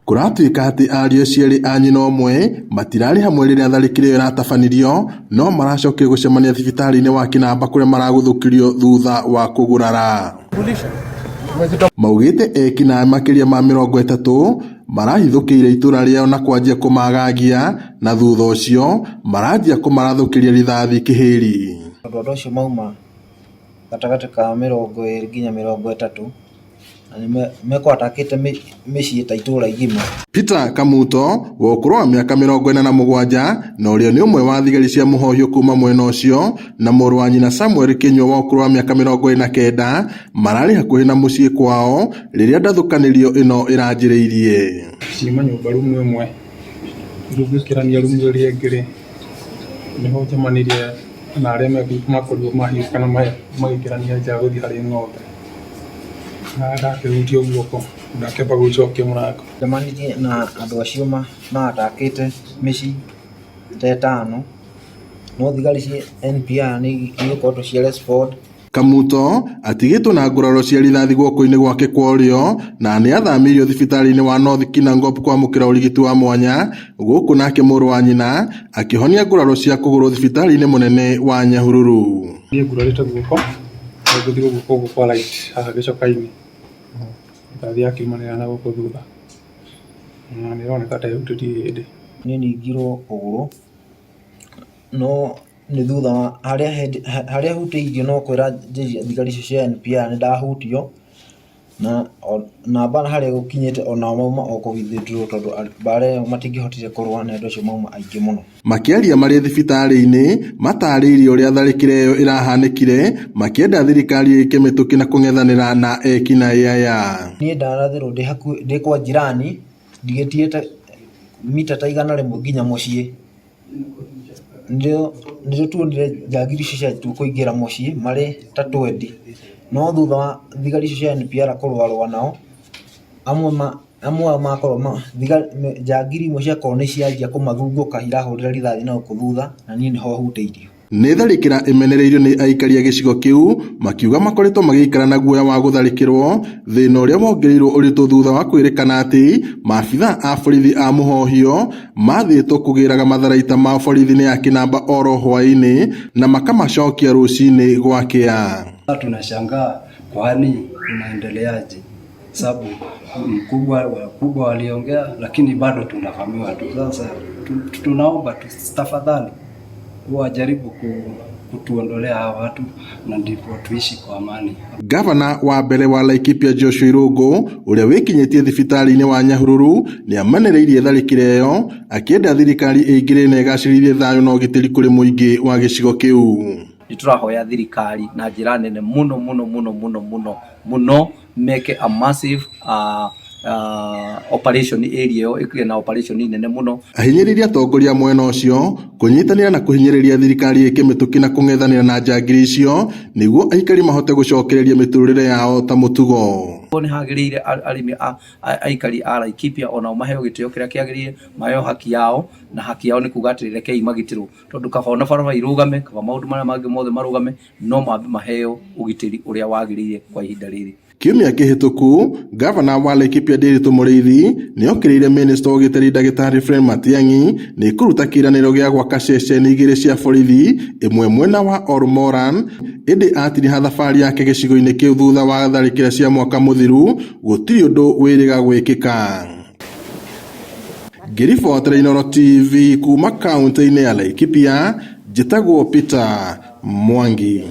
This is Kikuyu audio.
Kũratuĩka atĩ ariũ acio erĩ a nyina ũmwe matirarĩ hamwe rĩrĩa tharĩkĩro ĩyo ĩratabanirio, no maracokire gũcemania thibitarĩ-inĩ wa Kinamba kũrĩa maragũthũkirio thutha wa kũgurara. Maugĩte ekinaĩ makĩria ma 30 marahithũkĩire itũra rĩao na kwanjia kũmagagia na thutha ũcio maranjia kũmarathũkĩria rithathi kĩhĩri. Tondũ andũ acio mauma gatagatĩ ka 20 nginya 30 na nĩ mekwatakĩte mĩciĩ ta itũra igima. Peter Kamuto wa ũkũrũ wa mĩaka 47 na ũrĩa nĩ ũmwe wa thigari cia mũhohio kuma mwena ũcio na mũrũ wa nyina Samuel Kinyua wa ũkũrũ wa mĩaka 29 mararĩ hakuhĩ na mũciĩ kwao rĩrĩa ndathũkanĩrio ĩno ĩranjĩrĩirie. Ciuma nyũmba rumu ĩmwe, rĩu ngĩkĩrania rumu ĩrĩa ĩngĩ rĩ, nĩho njemanirie na arĩa makorirwo mahiũka na magĩkĩrania nja gũthiĩ harĩ ng'ombe. Na ndakĩhutio guoko ndakĩamba gũcokia mũrango. Njemanirie na andũ acio maatakĩte mĩciĩ ta ĩtano, no thigari cia NPR nĩ igũkoretwo cia respond. Kamuto atigĩtwo na nguraro cia rithathi guoko-inĩ gwake kwa ũrĩo na nĩ athamĩirio thibitarĩ-inĩ wa North Kinangop kwamũkĩra ũrigiti wa mwanya, gũkũ nake mũrũ wa nyina akĩhonia nguraro cia kũgũrũ thibitarĩ-inĩ mũnene wa Nyahururu. Niĩ ngurarĩte guoko, ngũthirwo guoko gũkũ kwa right haha gĩcoka-inĩ. Rithathi yakiumanĩra na gũkũ thutha na nĩ ĩroneka ta ĩhutĩtie ihĩndĩ. Niĩ ningirwo kũgũrũ no nĩ thutha wa harĩa hutĩirio no kwĩra thigari icio cia NPR nĩ ndahutio na mbara harĩa ĩgũkinyĩte onao mauma o kũ withdraw tondũ mbara ĩyo matingĩhotire kũrũa nĩ andũ acio mauma aingĩ mũno. Makĩaria marĩ thibitarĩ-inĩ matarĩirie ũrĩa tharĩkĩro ĩyo ĩrahanĩkire, makĩenda thirikari ĩke mĩtũkĩ na kũng'ethanĩra na ekinaĩ aya. Niĩ ndarathirwo ndĩ hakuhĩ ndĩ kwa jirani ndigĩtie mita ta 100 nginya mũciĩ. Nĩrĩo tuonire njangiri icio ciatua kũingĩra mũciĩ marĩ ta 20, no thutha wa thigari icio cia NPR kũrũarũa nao, amwe ao makorwo njangiri imwe ciakorwo nĩ cianjia kũmathungũka irahũrĩra rithathi na gũkũ thutha na niĩ nĩho hutĩirio. Nĩ tharĩkĩra ĩmenereirio nĩ aikari a gĩcigo kĩu makiuga makoretwo magĩikara na guoya wa gũtharĩkĩrwo, thĩna ũrĩa wongereirwo ũritũ thutha wa kwĩrĩkana atĩ maabitha a borithi a mũhohio mathĩtwo kũgĩraga matharaita ma borithi nĩ a Kinamba oro hwaĩ-inĩ na makamacokia rũcinĩ gwakĩa. Tunashangaa kwani kunaendeleaje? Sababu mkubwa wakubwa waliongea, lakini bado tunavamiwa tu. Sasa tunaomba tu tafadhali wajaribu kutuondolea hawa watu na ndipo tuishi kwa amani. Gavana wa mbere wa Laikipia Joshua Irũngũ ũrĩa wĩkinyĩtie thibitarĩ-inĩ wa Nyahururu nĩ amenereirie tharĩkĩro ĩyo akĩenda thirikari ĩingĩrĩre na ĩgacĩrithie thayũ na ũgitĩri kũrĩ mũingĩ wa gĩcigo kĩu. Nĩ tũrahoya thirikari na njĩra nene mũno mũno mũno mũno mũno mũno meke a massive operation area ĩyo ĩkĩgĩa na operation nene mũno. Ahinyĩrĩria atongoria a mwena ũcio kũnyitanĩra na kũhinyĩrĩria thirikari ĩke mĩtũkĩ na kũng'ethanĩra na njangiri icio nĩguo aikari mahote gũcokereria mĩtũrĩre yao ta mũtugo. Nĩ hagĩrĩire arĩmi aikari a Laikipia onao maheo gĩtĩo kĩrĩa kĩagĩrĩire, maheo haki yao, na haki yao nĩ kuga atĩ rekei magitĩrwo, tondũ kaba ona barabara irũgame, kaba maũndũ marĩa mangĩ mothe marũgame, no mambe maheo ũgitĩri ũrĩa wagĩrĩire kwa ihinda rĩrĩ. Kiumia kĩhĩtũku, gavana wa Laikipia Ndiritu Mũrĩithi nĩokĩrĩire minista wa ũgitĩri ndagĩtarĩ Fred Matiang'i nĩ kũruta kĩĩranĩro gĩa gwaka ceceni igĩrĩ cia borithi, ĩmwe mwena wa Olmoran, ĩndĩ atiriha thabarĩ yake gĩcigo-inĩ kĩu thutha wa tharĩkĩra cia mwaka mũthiru, gũtirĩ ũndũ wĩrĩga gwĩkĩka. Ngĩribotera Inooro TV kuma kaunti-inĩ ya Laikipia, njĩtagwo Peter Mwangi.